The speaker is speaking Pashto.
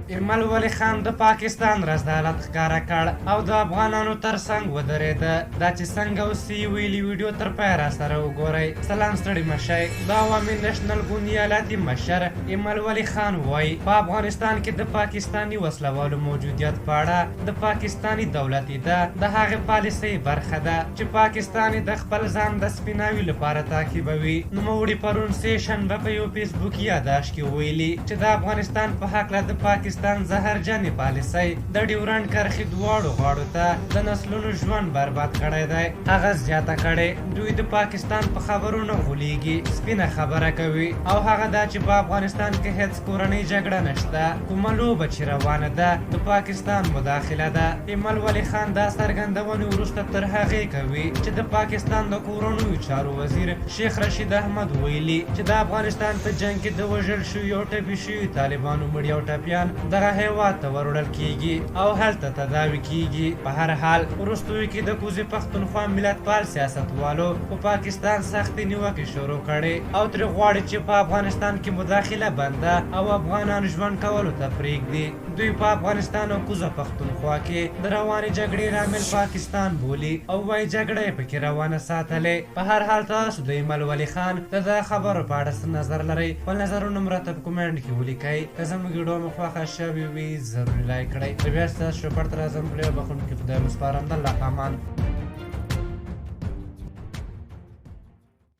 ایمل ولي خان د پاکستان رذالت ښکاره کړ او د افغانانو تر څنګ ودرېده. دا چې څنګه او څه یې ویلي، ویډیو تر پایه راسره وګورئ. سلام، ستړي مه شئ. د عوامي نشنل ګوند ایالاتي مشر ایمل ولي خان وایي، په افغانستان کې د پاکستاني وسلوالو موجودیت په اړه د پاکستاني دولت ادعا د هغې پالیسۍ برخه ده چې پاکستان یې د خپل ځان د سپیناوي لپاره تعقیبوي. نوموړي پرون سې شنبه په یو فیسبوکي یاداشت کې ویلي چې د افغانستان په هکله د پاکستان زهرجنې پالیسۍ د ډیورنډ کرښې دواړو غاړو ته د نسلونو ژوند برباد کړی دی. هغه زیاته کړې، دوی د پاکستان په خبرو نه غولېږي، سپینه خبره کوي او هغه دا چې په افغانستان کې هېڅ کورنۍ جګړه نشته، کومه لوبه چې روانه ده د پاکستان مداخله ده. ایمل ولي خان دا څرګندونې وروسته تر هغې کوي چې د پاکستان د کورنیو چارو وزیر شیخ رشید احمد ویلي چې د افغانستان په جنګ کې د وژل شویو او ټپي شویو طالبانو مړي او ټپیان دغه هېواد ته وروړل کېږي او هلته تداوي کېږي. په هر حال، وروستیو کې د کوزې پښتونخوا ملتپال سیاستوالو په پاکستان سختې نیوکې شروع کړې او ترې غواړي چې په افغانستان کې مداخله بنده او افغانان ژوند کولو ته پرېږدي. دوی په افغانستان او کوزه پښتونخوا کې د روانې جګړې لامل پاکستان بولي او وايي جګړه یې پکې روانه ساتلې. په هر حال، تاسو د ایمل ولي خان د دغه خبرو په اړه څه نظر لرئ؟ خپل نظرونه مو راته په کومنټ کې ولیکئ. که زموږ ویډیو مو خوښه شوې وي، ضرور لایک کړئ. بیا ستاسو چوپړ ته راځم. په لوی بخښونکي خدای مو سپارم. د الله په امان.